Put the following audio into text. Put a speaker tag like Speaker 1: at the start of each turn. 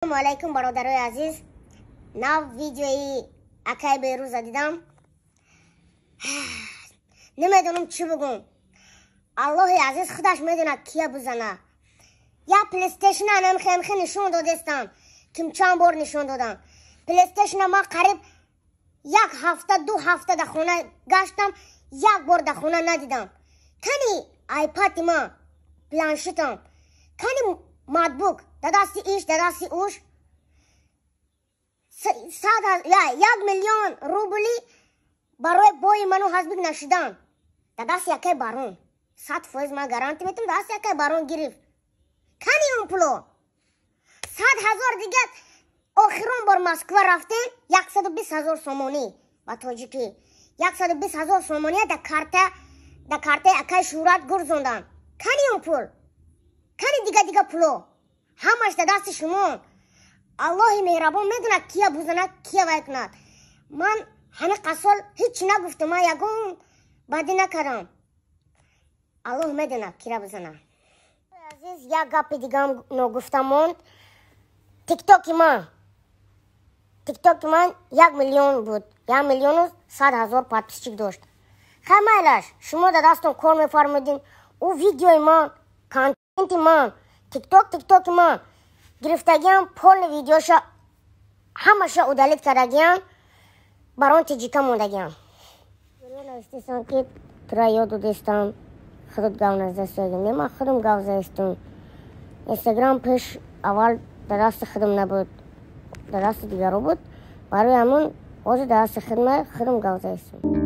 Speaker 1: Ассалому алайкум, бародарои азиз. Нав видеои акай Беруза дидам. Намедонам, чӣ бугум. Аллоҳи азиз худаш медонад, кия бузана. Я Плейстейшн анамхемхе нишон додестам, ким чанд бор нишон додам. Плейстейшна ма қариб як ҳафта, 2 ҳафта дар хона гаштам, як бор дар хона надидам. Кани айпади ма, планшетам, кани макбук? Да дасти иш, да дасти уш. 1 миллион рубли барои бои ману ҳазбик нашидан да дасти якай барон, 100% ман гарантӣ метам, дасти якай барон гирифт. Кани он пуло? 100 000 дига. Охирон бор Москва рафтем, 120 000 сомонӣ, ба тоҷикӣ 120 000 сомония да картаи акай Шӯрат гурзондан. Кани он пул? Кани дига дига пуло? Ҳамаш да дасти шумо. Аллоҳи меҳрабон медонад, кия бузанад, кия вай кунад. Ман ҳамин қасол ҳеҷ нагуфтам, ман ягон бадӣ накардам. Аллоҳ медонад, кира бузана. Азиз, як гапи дигам ногуфта монд. Тиктоки ман 1 миллион буд, 1 100 000 подписчик дошт. Хай, майлаш, шумо да дастон кор мефармудин. Ӯ видеои ман, контенти ман, тиктоки ман гирифтагиам, полный видеоша ҳамаша удалить кардагиам, барон тиҷика мондагиам. Навистестам, ки тура ёд додестам, худат гав назастагӣ. Не, ман худам гав заистам. Инстаграм пеш аввал дар дасти худам набуд, дар дасти дигаро буд. Барои ҳамон ҳозир дар дасти худма, худам гав заистам.